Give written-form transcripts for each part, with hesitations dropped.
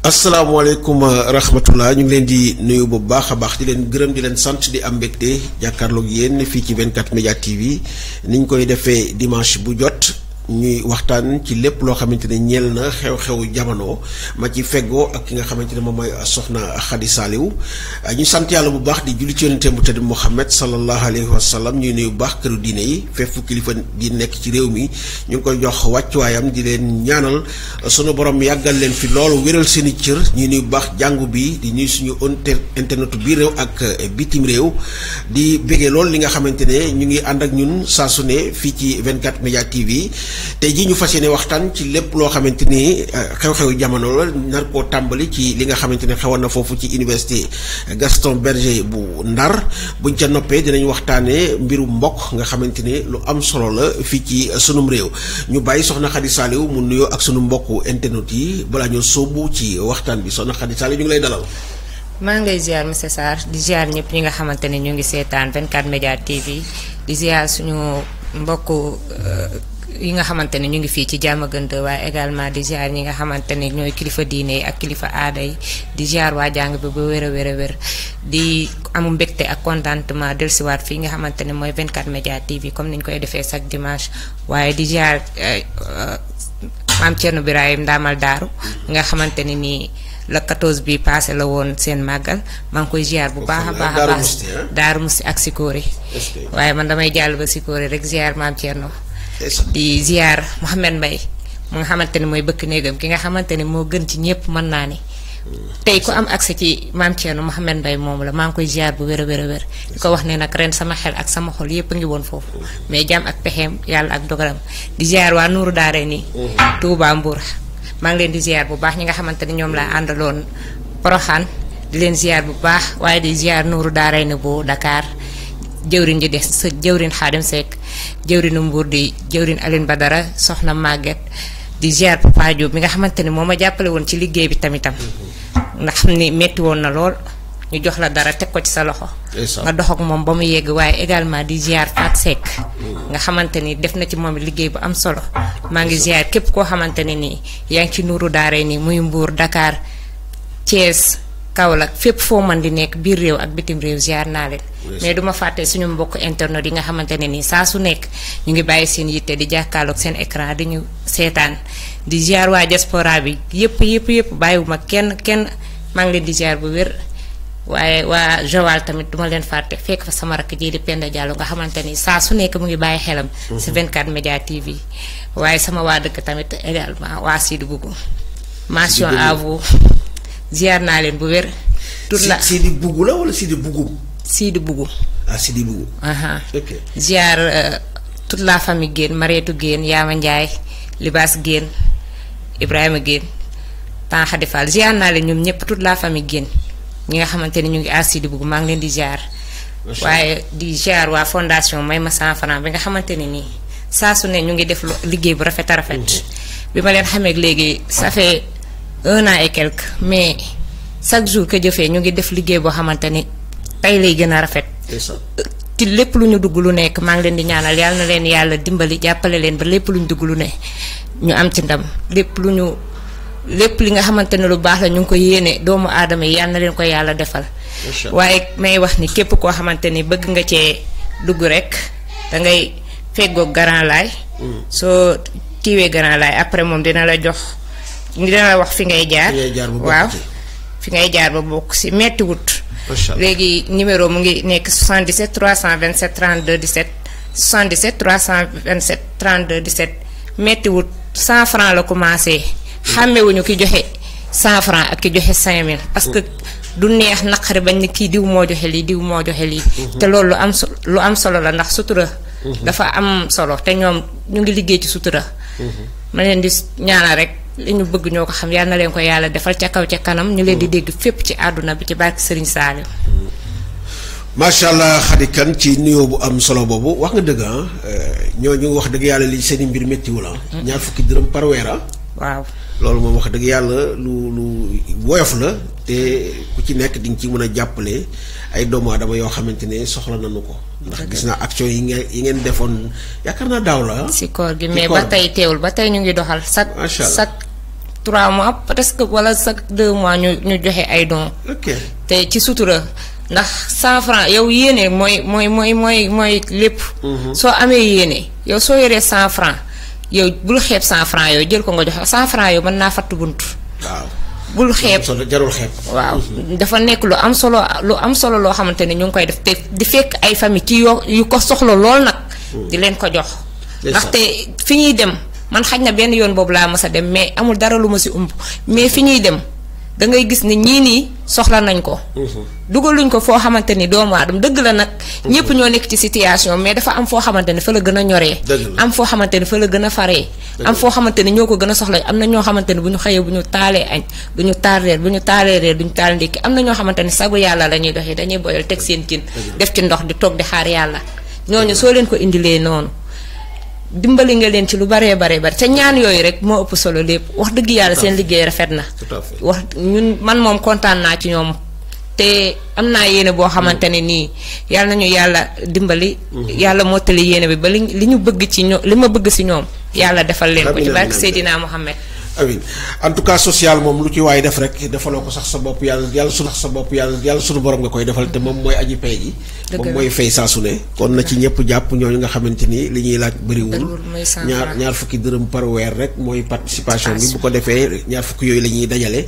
asalaamaaleykum rahmatullah ñu ngi leen di nuyu bu baax a baax di leen gërëm di leen sant di am mbégte jàkkaarloog yéen fii ci 24 Média TV ni ñu koy defee dimanche bu jot ñuy waxtaan ci lépp loo xamante ne ñeel na xew-xewu jamono ma ci feggoo ak ki nga xamante ne moom mooy soxna Khady Saliou ñu sant yàlla bu baax di julli ci yonente bu tedd Muhammad sallallahu alayhi wa sallam ñuy nuyu bu baax këru diine yi fépp kilifa di nekk ci réew mi ñu ngi koy jox wàccuwaayam di leen ñaanal sunu borom yàggal leen fi loolu wéral seen i cër ñuy nuyu bu baax jàngu bi di nuyu suñu internetu biir réew ak bitim réew di béggee loolu li nga xamante ne ñu ngi ànd ak ñun saa su ne fii ci 24 Média TV. tey jii ñu fas yéene waxtaan ci lépp loo xamante ni xew-xewu jamono la nar koo tàmbali ci li nga xamante ne xewoon na foofu ci université Gaston Berger bu Ndar buñ ca noppee dinañ waxtaanee mbiru mbokk nga xamante ne lu am solo la fii ci sunum réew ñu bàyyi soxna Khady Saliou mu nuyoo ak sunu mbokku internet yi balaa ñoo sóobu ci waxtaan bi soxna Khady Saliou ñu ngi lay dalal. maa ngi lay ziar monsieur Sarr di ziar ñëpp ñi nga xamante ne ñu ngi seetaan 24 Média TV di ziar suñu mbokku. yi nga xamante ne ñu ngi fii ci Diamaguène waaye également di ziar ñi nga xamante ne ñooy kilifa diine yi ak kilifa aada yi di ziar waa jàng bi ba wér a wér di amu mbégte ak contentement dellusiwaat fii nga xamante ne mooy 24 Média TV comme niñ koy defee chaque dimanche waaye di ziar maam Thierno Birahim Ndamal Daaru nga xamante ne nii le 14 bi passé la woon seen màggal maa ngi koy ziar bu baax a baax Daaru Musti ak Sikori waaye man damay jàll ba Sikori rek ziar maam Thierno. di ziar Mouhamed Mbaye mu nga xamante ne mooy bëkk néegam ki nga xamante ne moo gën ci ñëpp mën naa ne tey ku am accès ci maam Thierno Mouhamed Mbaye moom la maa ngi koy ziar bu wér a wér di ko wax ne nag ren sama xel ak sama xol yëpp a ngi woon foofu mais jàmm ak pexeem yàlla ak dogalam di ziar waa Nuuru Daare nii Touba Mbour maa ngi leen di ziar bu baax ñi nga xamante ne ñoom laa àndaloon Poroxaan di leen ziar bu baax waaye di ziar Nuuru Daare ni bu Dakar jëwrin ji des sa jëwrin Xaadim Seck jëwrinu Mbuur di jëwrin Aline Badara soxna Maguette di ziar Papa Diop mi nga xamante ni moo ma jàppale woon ci liggéey bi tamitam nga xam ni metti woon na lool ñu jox la dara teg ko ci sa loxo nga dox ak moom ba mu yegg waaye également di ziar Fat Seck nga xamante ni def na ci moom liggéey bu am solo maa ngi ziar képp koo xamante ne nii yaa ngi ci Nuuru Daare nii muy Mbuur Dakar Thiès Kaolack fépp foo mën di nekk biir réew ak bitim réew ziar naa leen mais duma fàtte suñu mbokk internet yi nga xamante ne nii saa su nekk ñu ngi bàyyi seen yitte di jàkkaarloog seen écran di ñu seetaan di ziar waa diaspora bi yëpp bàyyiwuma kenn maa ngi leen di ziar bu wér waaye waa Joal tamit duma leen fàtte fekk fa sama rakk ji di Penda Diallo nga xamante ni saa su nekk mu ngi bàyyi xelam si 24 Média TV waaye sama waa dëkk tamit également waa Sidi Bougou mention à vous ziar naa leen bu wér. tur la Sidi Bougou la wala Sidi Bougou. Sidi Bougou. ah Sidi Bougou. ok ziar toute la famille Guène Mareetu Guène Yaama Ndiaye Libaas Guène Ibrahima Guène Tan Khady Fall ziar naa leen ñoom ñëpp toute la famille Guène ñi nga xamante ne ñu ngi à Sidi Bougou maa ngi leen di ziar. waaye di ziar waa fondation May Ma 100 francs bi nga xamante ne nii saa su ne ñu ngi def liggéey bu rafet a rafet. bi ma leen xamee léegi ça fait 1 an et quelque mais chaque jour que jëfee ñu ngi def liggéey boo xamante ni tey lay gën a rafet ci lépp lu ñu dugg lu nekk maa ngi leen di ñaanal yàlla na leen yàlla dimbali jàppale leen ba lépp lu ñu dugg lu ne ñu am ci ndam lépp li nga xamante ne lu baax la ñu ngi ko yéene doomu aadama yi yàlla na leen ko yàlla defal waaye may wax ni képp koo xamante ni bëgg nga cee dugg rek da ngay feggoog Grand Laye soo tiiwee Grand Laye après moom dina la wax fi ngay jaar waaw fi ngay jaar ba bokk si metti wut léegi numéro mu ngi nekk 77 327 32 17 77 327 32 17 metti wut 100 francs la commencé xàmmewuñu ki joxe 100 francs ak ki joxe 5000 parce que du neex naqari bañ ni kii diw moo joxe lii te loolu lu am solo la ndax sutura dafa am solo te ñoom ñu ngi liggéey ci sutura ma leen di ñaanal rek li ñu bëgg ñoo ko xam yàlla na leen ko yàlla defal ca kaw ca kanam ñu leen di dégg fépp ci àdduna bi ci barke Serigne Saliou. macha allah Khady Kane ci nuyoo bu am solo boobu wax nga dëgg ñooñu wax dëgg yàlla li seen i mbir méttiwu la. ñaar fukki dërëm par weer waaw loolu moom wax dëgg yàlla lu woyof la te ku ci nekk di nga ci mën a jàppale ay doomu aadama yoo xamante ne soxla nañu ko. ndax gis naa action yi ngeen defoon yaakaar naa daaw la. si koor gi mais ba tey teewul ba tey ñu ngi doxal chaque 3 mois presque wala chaque 2 mois ñu joxe ay dons. ok te ci sutura ndax 100 francs yow yéene mooy lépp. soo amee yéene yow soo yoree 100 francs yow bul xeeb 100 francs yow jël ko nga joxe 100 francs yow mën naa fatt bunt. waaw bul xeeb jarul xeeb. waaw dafa nekk lu am solo loo xamante ne ñu ngi koy def te di fekk ay famille ci yu ko soxla lool nag. di leen ko jox. ndaxte fi ñuy dem man xaj na benn yoon boobu laa mës a dem mais amul dara lu ma si umb mais fi ñuy dem da ngay gis ni ñii nii soxla nañ ko. dugaluñ ko foo xamante ni doomu aadama dëgg la nag. ñëpp ñoo nekk ci situation mais dafa am foo xamante ni fa la gën a ñoree. am foo xamante ni fa la gën a faree. am foo xamante ni ñoo ko gën a soxla am na ñoo xamante ni bu ñu xëyee bu ñu taalee añ du ñu taal reer bu ñu taalee reer du ñu taal ndékki am na ñoo xamante ni sagu yàlla la ñuy doxee dañuy boyal teg seen cin. def ci ndox di toog di xaar yàlla. ñooñu soo leen ko indilee noonu dimbali nga leen ci lu baree bare te ñaan yooyu rek moo ëpp solo lépp wax dëgg yàlla seen liggéey rafet na. wax ñun man moom kontaan naa ci ñoom te am naa yéene boo xamante ne nii yàlla nañu yàlla dimbali. yàlla mottali yéene bi ba li ñu bëgg ci ñoom li ma bëgg si ñoom yàlla defal leen ko ci barke Seydina Mohamed. amiin en tout cas social moom lu ci waay def rek defaloo ko sax sa bopp yàlla sunu borom nga koy defal te moom mooy aji pay ji. moom mooy fay saa su ne. kon na ci ñëpp jàpp ñooñu nga xamante ni li ñuy laaj bëriwul. ñaar fukki dërëm par weer rek mooy participation bi bu ko defee ñaar fukki yooyu la ñuy dajale.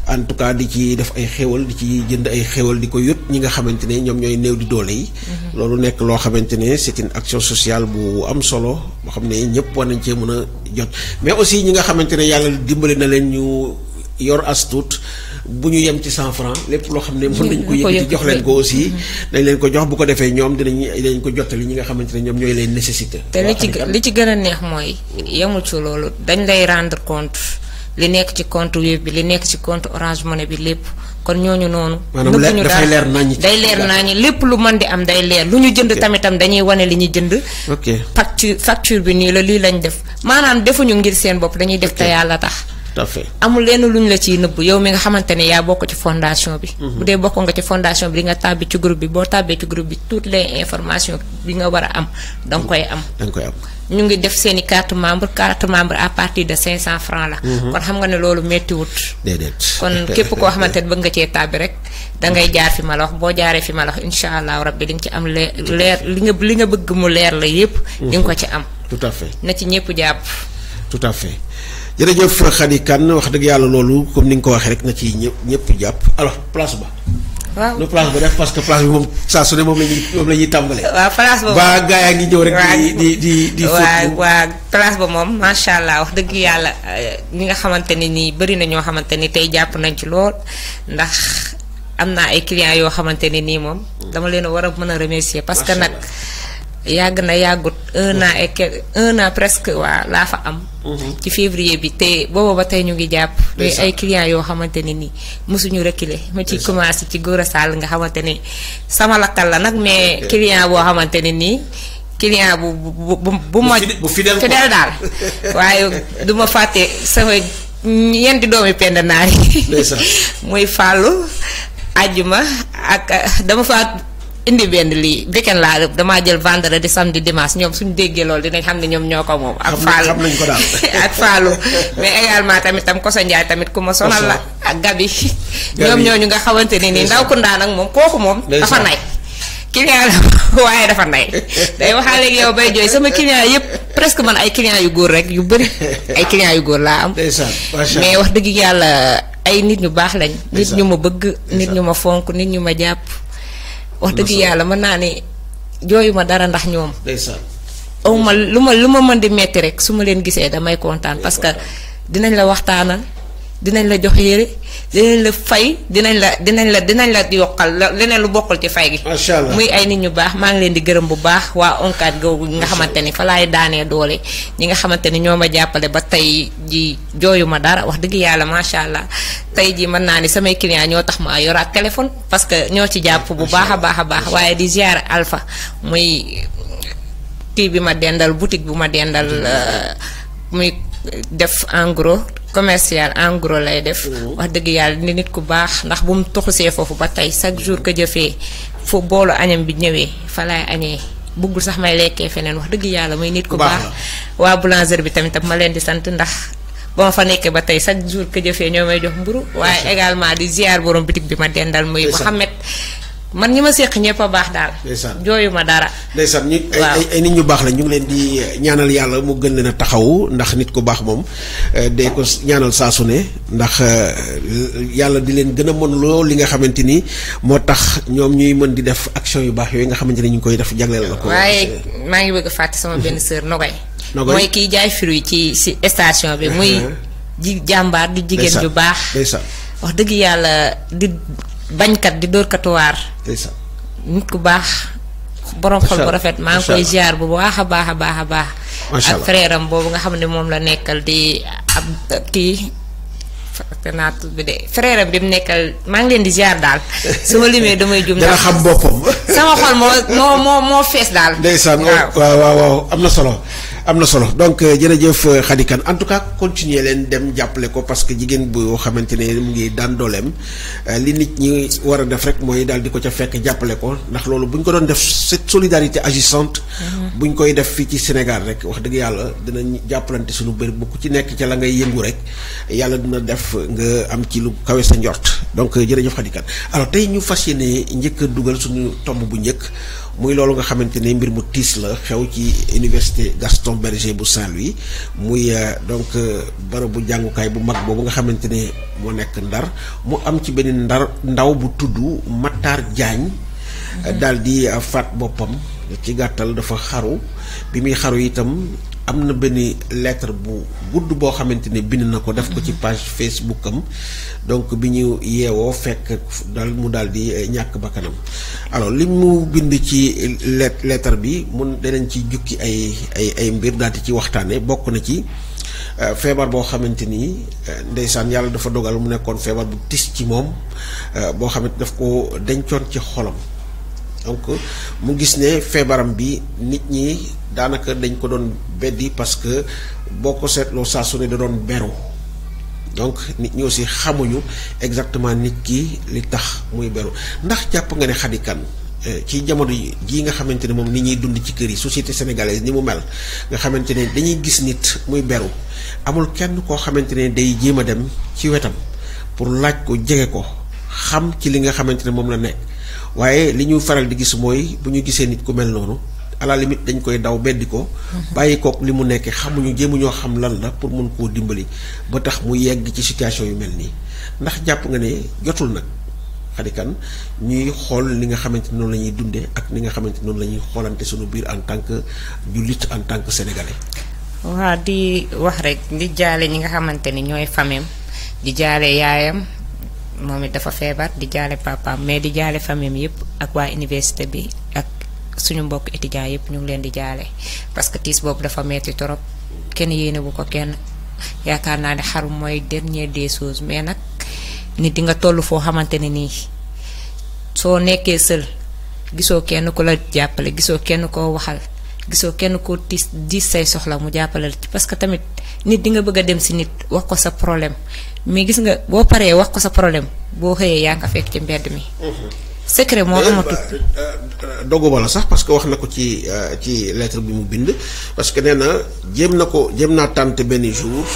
en tout cas di ci def ay xéwal di ci jënd ay xéwal di ko yót ñi nga xamante ne ñoom ñooy néew di doole yi. loolu nekk loo xamante ne c'est une action sociale bu am solo boo xam ne ñëpp war nañ cee mën a jot mais aussi ñi nga xamante ne yàlla dimbali na leen ñu yor as tuut bu ñu yem ci 100 francs lépp loo xam ne mën nañ ko yëkkati jox leen ko aussi dañ leen ko jox bu ko defee ñoom dinañ ko jottali ñi nga xamante ne ñoom ñooy leen nécessité. te li ci gën a neex mooy yemul ci loolu dañ lay rendre compte li nekk ci compte Wave bi li nekk ci compte Orange Money bi lépp kon ñooñu noonu. maanaam dafay leer naññi day leer naññi lépp lu mën di am day leer lu ñu jënd tamitam dañuy wane li ñuy jënd. ok facture bi nii la lii lañ def maanaam defuñu ngir seen bopp dañuy def te yàlla tax. tout à fait amul lenn luñ la ciy nëbb yow mi nga xamante ne yaa bokk ci fondation bi. bu dee bokk nga ci fondation bi di nga tàbbi ci groupe bi boo tàbbee ci groupe bi toutes les informations bi nga war a am da nga koy am. ñu ngi def seen i carte membre à partir de 500 francs la. kon xam nga ne loolu méttiwut. déedéet kon képp koo xamante ne bëgg nga cee tàbbi rek da ngay jaar fi ma la wax boo jaaree fi ma la wax incha allah rabbi di nga ci am leer li nga bëgg mu leer la yépp di nga ko ci am. tout à fait na ci ñëpp jàpp. tout à fait jërëjëf Khady Kane wax dëgg yàlla loolu comme ni nga ko waxee rek na ci ñëpp jàpp alors place ba. waaw nu place ba def parce que place bi moom saa su ne moom la ñuy tàmbale. waaw place ba ba gaa yaa ngi ñëw rek. di waaw place ba moom macha allah wax dëgg yàlla ñi nga xamante ne nii bëri na ñoo xamante ni tey jàpp nañ ci lool ndax am naa ay clients yoo xamante ne nii moom dama leen a war a mën a remercier parce que nag yàgg na yàggut 1 an presque waa laa fa am. ci février bi te booba ba tey ñu ngi jàpp. mais ay clients yoo xamante ne nii mosuñu reculer ma ci commencé ci Gora Sall nga xamante ne sama lakkal la nag mais client boo xamante ne nii client bu ma fidèle daal waaye du ma fàtte sama ñeenti doomi pend naar yi muy Fallou ajjuma ak dama fa indi benn lii weekend laa damaa jël vendredi samedi dimanche ñoom suñu déggee loolu dinañ xam ne ñoom ñoo ko moom. ak Fallou xam nañ ko daal ak Fallou mais également tamit tam Koso Ndiaye tamit ku ma sonal la ak Gabi ñoom ñooñu nga xamante ne nii ndaw ku ndaan ak moom kooku moom. dafa nay client la waaye dafa nay day waxaale ak yow bay jooy sama client yëpp presque man ay client yu góor rek yu bëri ay client yu góor laa am. mais wax dëgg yàlla ay nit ñu baax lañ. nit ñu ma bëgg nit ñu ma fonk nit ñu ma jàpp. wax dëgg yàlla mën naa ne jooyu ma dara ndax ñoom. aw ma lu ma mën di metti rek su ma leen gisee damay kontaan parce que dinañ la waxtaanal dinañ la jox yére dinañ la fay dinañ la yokkal leneen lu bokkul ci fay gi. macha allah muy ay nit ñu baax maa ngi leen di gërëm bu baax waa ONCAD googu nga xamante ni fa laay daanee doole ñi nga xamante ni ñoo ma jàppale ba tey ji jooyu ma dara wax dëgg yàlla macha allah tey ji mën naa ni samay clients ñoo tax ma yoraat téléphone parce que ñoo ci jàpp bu baax a baax waaye di ziar Alpha muy kii bi ma dendal boutique bu ma dendal muy def en gros commercial en gros lay def. wax dëgg yàlla ni nit ku baax ndax bu mu toxusee foofu ba tey chaque jour que jëfee fu boolu añam bi ñëwee fa laay añee bëggul sax may lekkee feneen wax dëgg yàlla muy nit ku baax. waa boulangerie bi tamit ma leen di sant ndax ba ma fa nekkee ba tey chaque jour que jëfee ñoo may jox mburu waaye également di ziar borom bitig bi ma dendal muy Mouhamed man ñi ma séq ñëpp a baax daal. jooyu ma dara. ndeysaan ñu ay nit ñu baax la ñu ngi leen di ñaanal yàlla mu gën leen a taxawu ndax nit ku baax moom dee ko ñaanal saa su ne ndax yàlla di leen gën a mën loo li nga xamante ni moo tax ñoom ñuy mën di def action yu baax yooyu nga xamante ni ñu ngi koy def jagleel la ko. waaye maa ngi bëgg a fàtte sama benn sœur Nogay. mooy kiy jaay fruit ci station bi. muy jàmbaar di jigéen ju baax. wax dëgg yàlla di. bañkat di dóorkatuwaar nit ku baax borom xol bu rafet maa ngi koy ziar bu baax a baax a baax a baax ak frère am boobu nga xam ne moom la nekkal di ab kii naat bi de frère am bi mu nekkal maa ngi leen di ziar daal su ma limee damay jum dana xam boppam sama xol moo fees daal ndeysaan waaw am na solo donc jërëjëf Khady Kane en tout cas continuer leen dem jàppale ko parce que jigéen bu xamante ne mu ngi daan dooleem li nit ñi war a def rek mooy daal di ko ca fekk jàppale ko ndax loolu bu ñu ko doon def cette solidarité agissante bu ñu koy def fii ci Sénégal rek wax dëgg yàlla dinañ jàppalante suñu bëri bu ku ci nekk ca la ngay yëngu rek yàlla dina def nga am ci lu kawe sa njort donc jërëjëf Khady Kane alors tey ñu fas yéene njëkk a dugal suñu tomb bu njëkk muy loolu nga xamante ne mbir mu tiis la xew ci université Gaston Berger bu Saint-Louis muy donc bërëbu jàngukaay bu mag boobu nga xamante ne moo nekk Ndar mu am ci benn ndaw bu tudd Matar Diagne daal di faat boppam ci gàttal dafa xaru bi muy xaru itam am na benn lettre bu gudd boo xamante ne bind na ko def ko ci page Facebook am donc bi ñu yeewoo fekk mu daal di ñàkk bakkanam alors li mu bind ci lettre bi mun danañ ci jukki ay mbir daal di ci waxtaane bokk na ci feebar boo xamante ni ndeysaan yàlla dafa dogal mu nekkoon feebar bu tis ci moom boo xamante daf ko dencoon ci xolam donc mu gis ne feebaram bi nit ñi daanaka dañ ko doon beddi parce que boo ko seetloo saa su ne da doon beru donc nit ñi aussi xamuñu exactement nit ki li tax muy beru ndax jàpp nga ne Khady Kane ci jamono jii nga xamante ne moom ni ñuy dund ci kër yi société sénégalaise ni mu mel nga xamante ne dañuy gis nit muy beru amul kenn koo xamante ne day jéem a dem ci wetam pour laaj ko jege ko xam ci li nga xamante ne moom la nekk waaye li ñu faral di gis mooy bu ñu gisee nit ku mel noonu à la limite dañ koy daw beddi ko bàyyi kook li mu nekkee xamuñu jéemuñoo xam lan la pour mun koo dimbali ba tax mu yegg ci situation yu mel nii ndax jàpp nga ne jotul nag Khady Kane ñuy xool li nga xamante ne noonu la ñuy dundee ak li nga xamante ne noonu la ñuy xoolante suñu biir en tant que jullit en tant que sénégalais. waaw di wax rek di jaale ñi nga xamante ni ñooy famem di jaale yaayam moom it dafa feebar di jaale papaam mais di jaale famem yëpp ak waa université bi ak suñu mbokk étudiants yëpp ñu ngi leen di jaale parce que tiis boobu dafa metti torop kenn yéene bu ko kenn yaakaar naa ne xaru mooy dernier des choses mais nag nit di nga toll foo xamante ne nii soo nekkee sël gisoo kenn ku la jàppale gisoo kenn koo waxal gisoo kenn koo diis say soxla mu jàppale ci parce que tamit nit di nga bëgg a dem si nit wax ko sa problème mais gis nga boo paree wax ko sa problème boo xëyee yaa nga fekk ci mbedd mi. secret moo amatul. dogguma la sax parce que wax na ko ci lettre bi mu bind parce que nee na jéem naa tànte benn jour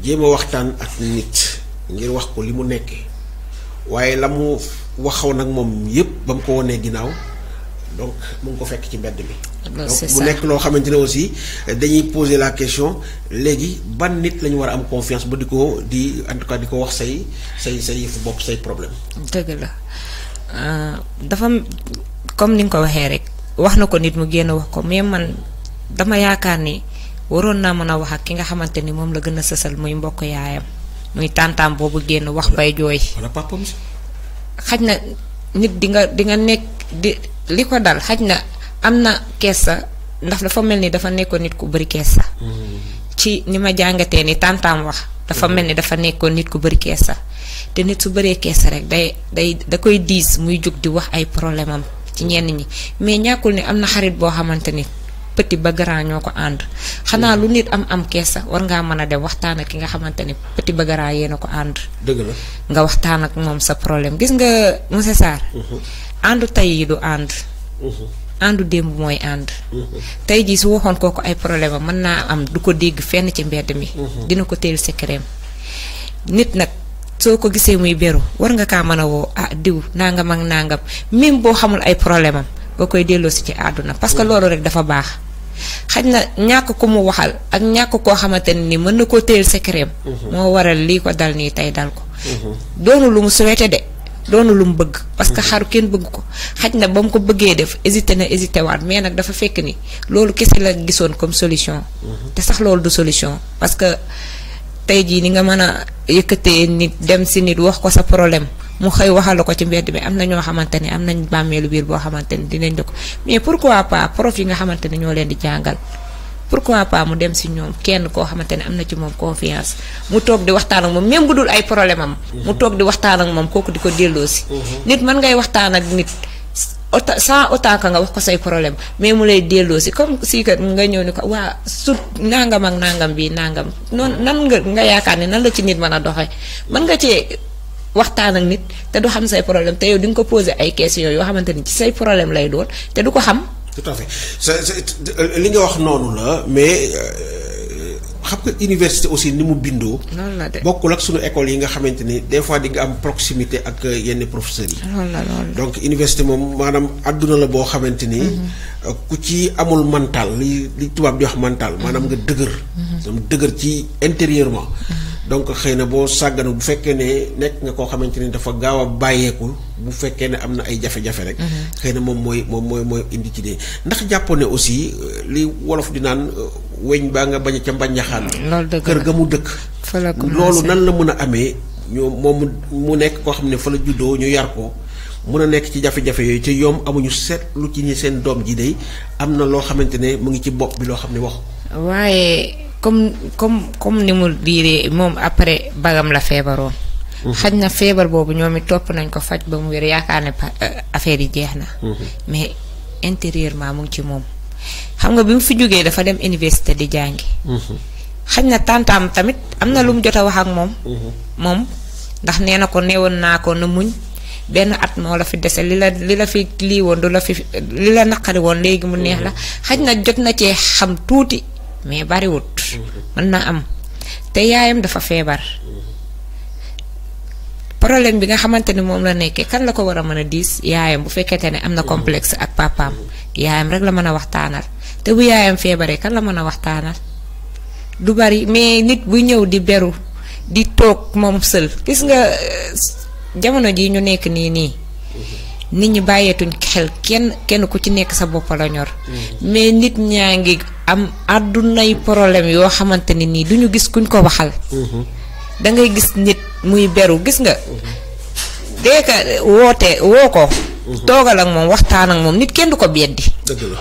jéem a waxtaan ak nit ngir wax ko li mu nekkee waaye la mu waxaw nag moom yëpp ba mu ko wonee ginnaaw donc mu ngi ko fekk ci mbedd mi. donc mu nekk loo xamante ne aussi dañuy poser la question léegi ban nit la ñu war a am confiance ba di en tout cas di ko wax say yëfu bopp say problème. dëgg la dafa comme ni nga ko waxee rek wax na ko nit mu génn wax ko mais man dama yaakaar ni waroon naa mën a wax ak ki nga xamante ni moom la gën a sësal muy mbokk yaayam muy tàntaam boobu génn wax bay jooy. wala papam si. xaj na nit di nga nekk di li ko dal xaj na am na keesa ndax dafa mel ni dafa nekkoon nit ku bëri keesa. ci ni ma jàngatee ni tàntaam wax. dafa mel ni dafa nekkoon nit ku bëri keesa te nit su bëree keesa rek da koy diis muy jug di wax ay problème am ci ñenn ñi mais ñàkkul ni am na xarit boo xamante ni petit ba grand ñoo ko ànd xanaa lu nit am keesa war ngaa mën a dem waxtaan ak ki nga xamante ni petit ba grand yéen a ko ànd. dëgg la nga waxtaan ak moom sa problème gis nga monsieur Sarr. àndu tey yi du ànd. àndu démb mooy ànd. tey jii su waxoon kooku ay problème am mën naa am du ko dégg fenn ci mbedd mi. dina ko teel secret nit nag soo ko gisee muy beru war nga kaa mën a woo diw nangam ak nangam même boo xamul ay problème am boo koy delloosi ci àdduna parce que loolu rek dafa baax. xaj na ñàkk ko mu waxal ak ñàkk koo xamante ne ni mën na koo teel secret moo waral lii ko dal nii tey dal ko. doonu lu mu souhaité de. doonu lu mu bëgg parce que xaru kenn bëgg ko xaj na ba mu ko bëggee def hésité waat mais nag dafa fekk ni loolu kese la gisoon comme solution. te sax loolu du solution parce que tey jii ni nga mën a yëkkatee nit dem si nit wax ko sa problème mu xëy waxal ko ci mbedd bi am na ñoo xamante ne am nañ bàmmeelu biir boo xamante ne dinañ ko mais pourquoi pas prof yi nga xamante ne ñoo leen di jàngal. pourquoi pas mu dem si ñoom kenn koo xamante ne am na ci moom confiance mu toog di waxtaan ak moom même bu dul ay problème am. mu toog di waxtaan ak moom kooku di ko delloosi. nit mën ngay waxtaan ak nit sans autant que nga wax ko say problème mais mu lay delloosi comme si que nga ñëw ni ko waa su nangam ak nangam bii nangam noonu nan nga yaakaar ne nan la ci nit mën a doxee mën nga cee waxtaan ak nit te du xam say problème te yow di nga ko poser ay questions yoo xamante ni ci say problème lay doon te du ko xam. tout à fait li nga wax noonu la mais xam nga université aussi ni mu bindoo. noonu la de bokkul ak sunu école yi nga xamante ni des fois di nga am proximité ak yenn professeurs yi. loolu la donc université moom maanaam àdduna la boo xamante ni. ku ci amul mental li tubaab di wax mental maanaam nga dëgër. dëgër ci intérieurement. donc xëy na boo sàgganu bu fekkee ne nekk nga koo xamante ni dafa gaaw a bàyyeeku bu fekkee ne am na ay jafe-jafe rek. xëy na moom mooy indi ci dee ndax jàppoon ne aussi li wolof di naan weñ baa nga bañ ca mbañaxaan. loolu dëgg kër ga mu dëkk. fa la loolu nan la mën a amee ñu moom mu nekk koo xam ne fa la juddoo ñu yar ko mun a nekk ci jafe-jafe yooyu te yoom amuñu seetlu ci ñi seen doom ji day am na loo xamante ne mu ngi ci bopp bi loo xam ne wax. waaye. comme ni mu diiree moom après bagam la feebaroon. xaj na feebar boobu ñoom it topp nañ ko faj ba mu wér yaakaar ne affaire yi jeex na. mais intérieurement mu ngi ci moom. xam nga bi mu fi jógee dafa dem université di jàngi. xaj na tàntaam tamit am na lu mu jot a wax ak moom. moom ndax nee na ko neewoon naa ko na muñ benn at moo la fi dese li la fi lii woon du la fi li la naqari woon léegi mu neex la xaj na jot na cee xam tuuti. mais bariwut mën na am te yaayam dafa feebar problème bi nga xamante ni moom la nekkee kan la ko war a mën a diis yaayam bu fekkente ne am na complexe ak papaam yaayam rek la mën a waxtaanal te bu yaayam feebaree kan la mën a waxtaanal du bari mais nit bu ñëw di beru di toog moom sël gis nga jamono ji ñu nekk nii nit ñi bàyyeetuñ xel kenn ku ci nekk sa bopp la ñor mais nit ñaa ngi am àddunay problème yoo xamante ni nii duñu gis kuñ ko waxal. da ngay gis nit muy beru gis nga. dee ka woo ko. toogal ak moom waxtaan ak moom nit kenn du ko beddi. dëgg la.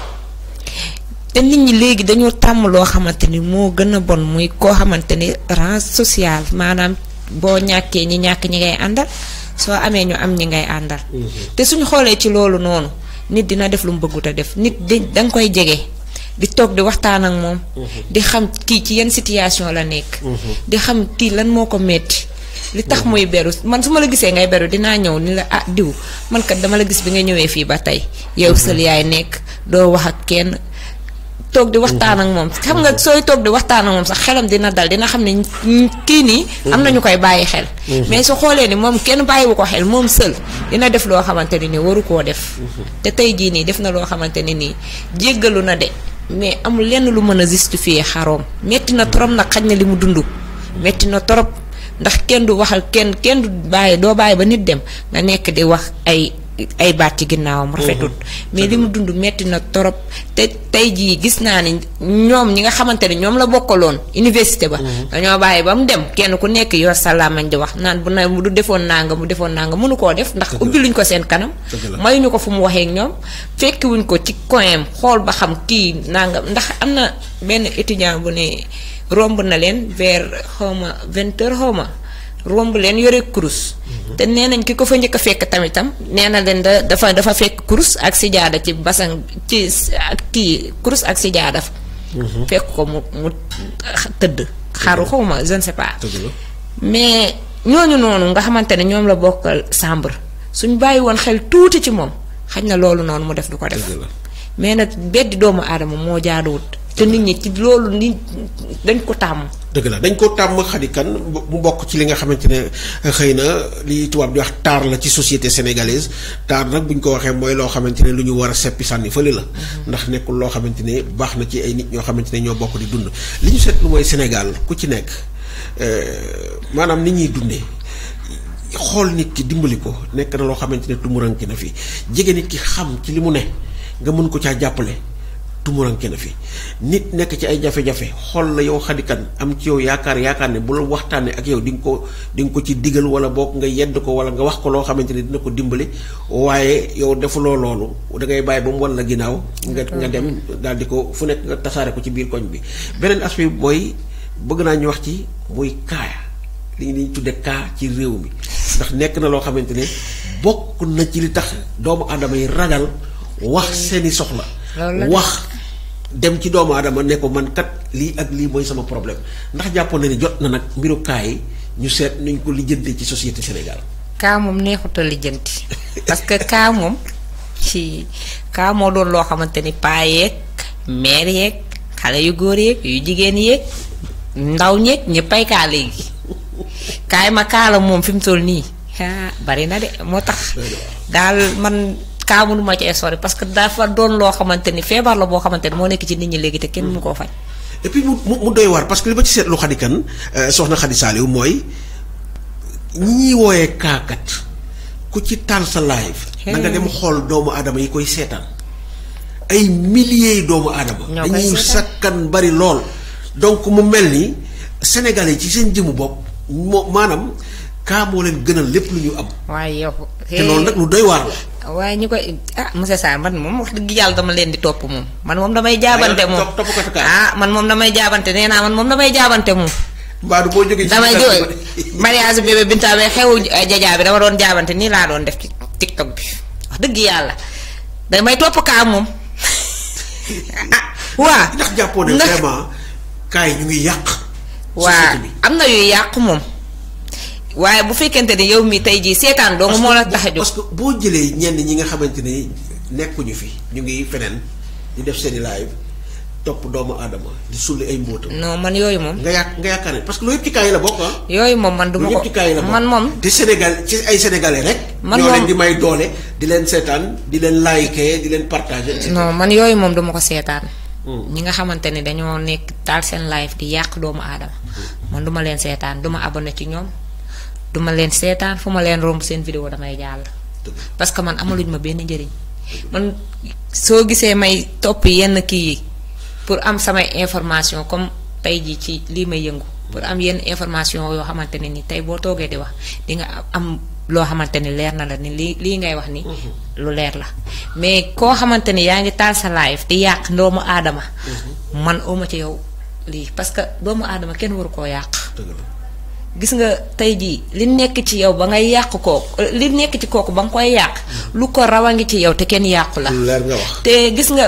te nit ñi léegi dañoo tàmm loo xamante ni moo gën a bon muy koo xamante ni rang social maanaam boo ñàkkee ñi ñàkk ñi ngay àndal. soo amee ñu am ñi ngay àndal. te suñu xoolee ci loolu noonu nit dina def lu mu bëggut a def nit danga koy jege di toog di waxtaan ak moom. di xam kii ci yenn situation la nekk. di xam kii lan moo ko metti li tax muy beru man su ma la gisee ngay beru dinaa ñëw ni la diw man kat dama la gis bi nga ñëwee fii ba tey yow sël yaay nekk doo wax ak kenn. toog di waxtaan ak moom xam nga sooy toog di waxtaan ak moom sax xelam dina dal dina xam ne kii nii am na ñu koy bàyyi xel. mais su xoolee ni moom kenn bàyyiwu ko xel moom sël dina def loo xamante ne nii waru koo def. te tey jii nii def na loo xamante ne nii jéggalu na de mais amul lenn lu mën a justifier xaroom metti na trop nag xaj na li mu dund. metti na trop ndax kenn du waxal kenn du bàyyi doo bàyyi ba nit dem nga nekk di wax ay baat ci ginnaawam rafetul mais li mu dund metti na torop te tey jii gis naa ni ñoom ñi nga xamante ne ñoom la bokkaloon université ba dañoo bàyyi ba mu dem kenn ku nekk yor sa làmmiñ di wax naan bu du defoon nanga mënu koo def ndax ubbi luñ ko seen kanam mayuñu ko fu mu waxee ak ñoom fekkiwuñ ko ci coin xool ba xam kii nanga ndax am na benn étudiant bu ne romb na leen vers xawma 20 heures xawma romb leen yore kurus te nee nañ ki ko fa njëkk a fekk tamitam nee na leen dafa fekk kurus ak sijaada ci basan ci kii kurus ak sijaada fekk ko mu tëdd xaru xawma je ne sais pas mais ñooñu noonu nga xamante ne ñoom la bokkal chambre suñ bàyyi woon xel tuuti ci moom xaj na loolu noonu mu def du ko def mais nag beddi doomu aadama moo jaaduwut te nit ñi ci loolu nit dañ ko tàmm. dëgg la dañ ko tàmm Khady Kane mu bokk ci li nga xamante ne xëy na li tubaab di wax taar la ci société sénégalaise taar nag bu ñu ko waxee mooy loo xamante ne lu ñu war a seppi sànni fële la. ndax nekkul loo xamante ne baax na ci ay nit ñoo xamante ne ñoo bokk di dund li ñu seetlu mooy Sénégal ku ci nekk maanaam ni ñuy dundee. xool nit ki dimbali ko nekk na loo xamante ne tumuranke na fi jege nit ki xam ci li mu ne nga mën ko caa jàppale tumuranke na fi nit nekk ci ay jafe-jafe xool la yow Khady Kane am ci yow yaakaar ne bu la waxtaanee ak yow di nga ko ci digal wala boog nga yedd ko wala nga wax ko loo xamante ne dina ko dimbali waaye yow defuloo loolu da ngay bàyyi ba mu wan la ginnaaw nga dem daal di ko fu nekk nga tasaare ko ci biir koñ bi. beneen aspect bi mooy bëgg naa ñu wax ci muy kaaya li ñu tudde kaa ci réew mi ndax nekk na loo xamante ne bokk na ci li tax doomu aadama yi ragal wax seeni soxla wax dem ci doomu aadama ne ko man kat lii ak lii mooy sama problème ndax jàppoon na ni jot na nag mbiru kaa yi ñu seet nuñ ko lijjantee ci société Sénégal. kaa moom neexut a lijjanti parce que kaa moom kaa moo doon loo xamante ni paa yeeg mère yeeg xale yu góor yeeg yu jigéen yeeg ndaw ñeeg ñëppay kaa léegi. kaay ma kaala moom fi mu toll nii bari na de moo tax daal man kaa mënuma ci sori parce que dafa doon loo xamante ni feebar la boo xamante ni moo nekk ci nit ñi léegi te kenn mënu koo faj. et puis mu doy waar parce que li ma ci seetlu Khady Kane soxna Khady Saliou mooy ñi ñuy wooyee kaakat ku ci taal sa live. na nga dem xool doomu aadama yi koy seetaan ay milliers doomu aadama. dañuy sakkan bari lool donc mu mel ni Sénégalais yi ci seen jëmu bopp. maanaam kaa moo leen gënal lépp lu ñu am. waaye yow. te loolu nag lu doy waar la. waaye ñu koy monsieur Sarr man moom wax dëgg yàlla dama leen di topp moom man moom damay jaabante moom man moom damay jaabante nee naa man moom damay jaabante moom. Mbadou boo jógee ci damay jógee mariage bébé Binta bi xewu jajaa bi dama doon jaabante nii laa doon def ci TikTok bi wax dëgg yàlla damay topp kaa moom. waa ndax jàppoo ne vraiment kaa yi ñu ngi yàq. waa am na yuy yàqu moom waaye bu fekkente ne yow mi tey jii seetaan dong moo la tax a jóg. parce que boo jëlee ñenn ñi nga xamante ne nekkuñu fi ñu ngi feneen di def seeni live topp doomu aadama di sulli ay mbóotam. non man yooyu moom. nga yaakaar ne parce que loolu yëpp ci kaa yi la bokk yooyu moom man du ma ko man moom. te Sénégal ci ay sénégalais rek. man ñoo leen di may doole di leen seetaan di leen liker di leen partager. non man yooyu moom duma ko seetaan. ñi nga xamante ni dañoo nekk taal seen live di yàq doomu aadama. man duma leen seetaan duma abonné ci ñoom duma leen seetaan fu ma leen romb seen vidéo damay jàll. parce que man amaluñ ma benn njëriñ. man soo gisee may topp yenn kii yi pour am samay information comme tey jii ci lii may yëngu pour am yenn information yoo xamante ne ni tey boo toogee di wax di nga am loo xamante ni leer na la ni lii ngay wax ni lu leer la mais koo xamante ni yaa ngi taal sa live di yàq doomu aadama. man oma ci yow lii parce que doomu aadama kenn waru koo yàq. gis nga tey jii li nekk ci yow ba ngay yàq kooku li nekk ci kooku ba nga koy yàq. lu ko raw a ngi ci yow te kenn yàqu la. leer nga wax te gis nga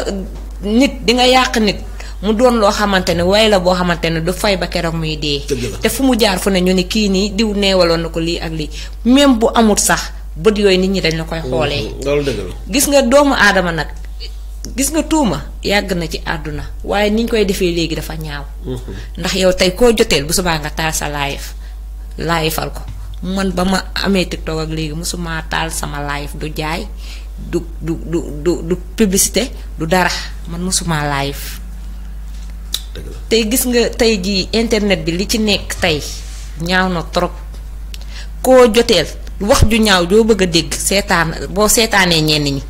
nit di nga yàq nit mu doon loo xamante ne way la boo xamante ne du fay ba keroog muy dee. te fu mu jaar fu ne ñu ne kii nii diw neewaloon na ko lii ak lii même bu amut sax bët yooyu nit ñi dañ la koy xoolee. loolu dëgg la gis nga doomu aadama nag gis nga tuuma yàgg na ci àdduna waaye niñ koy defee léegi dafa ñaaw. ndax yow tey koo joteel bu subaa nga taal sa live-al ko man ba ma amee TikTok ak léegi mosuma taal sama live du jaay du publicité du dara man mosuma live. tey gis nga tey jii internet bi li ci nekk tey ñaaw na trop koo joteel wax ju ñaaw joo bëgg a dégg seetaan boo seetaanee ñenn ñi.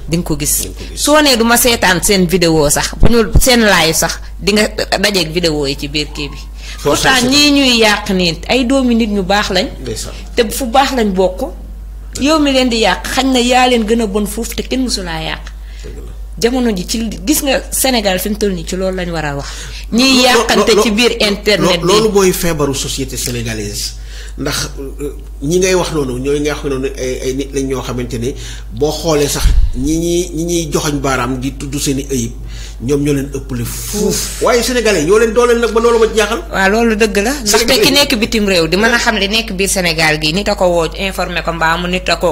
di nga ko gis soo nee du ma seetaan seen vidéo sax bu ñu seen live sax di nga dajeeg vidéo yi ci biir kii bi. pourtant ñii ñuy yàq nii ay doomi nit ñu baax lañ. te fu baax lañ bokk. yow mi leen di yàq xañ na yaa leen gën a bon foofu te kenn mësulaa yàq. jamono ji ci gis nga Sénégal fi mu toll nii ci loolu lañ war a wax. ñiy yàqante ci biir internet bi loolu mooy feebaru société sénégalaise ndax ñi ngay wax noonu ñooy nga wax noonu ay nit lañ ñoo xamante ne boo xoolee sax ñi ñuy joxoñ baaraam di tudd seen i ayib ñoom ñoo leen ëppale fuuf. waaye sénégalais ñoo leen dooleel nag ba loolu ma jaaxal. waaw loolu dëgg la ndaxte ki nekk bitim réew di mën a xam li nekk biir Sénégal gi nit a ko woo informé ko mbaa mu nit a ko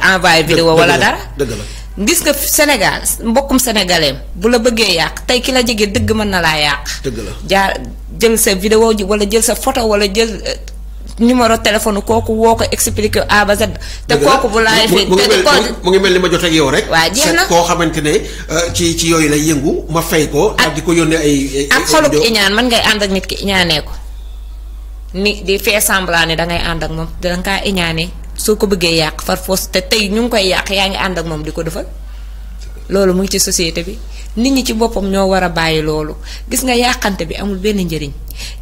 envoyé vidéo wala dara. dëgg la gis nga Sénégal mbokkum sénégalais bu la bëggee yàq tey ki la jege dëgg mën na laa yàq. dëgg la jaar jël sa vidéo ji wala jël sa photo wala jël numéro téléphone kooku woo ko expliqué A ba Z. te kooku bu laay fi mu ngi mel ni ma jot ak yow rek. waa jeex na koo xamante ne ci yooyu lay yëngu ma fay ko. ak di ko yónnee ay ak xolub iñaan mën ngay ànd ak nit ki iñaanee ko ni di fait semblant ni dangay ànd ak moom danga kaa iñaanee soo ko bëggee yàq far foos te tey ñu ngi koy yàq yaa ngi ànd ak moom di ko defal. loolu mu ngi ci société bi nit ñi ci boppam ñoo war a bàyyi loolu gis nga yàqante bi amul benn njëriñ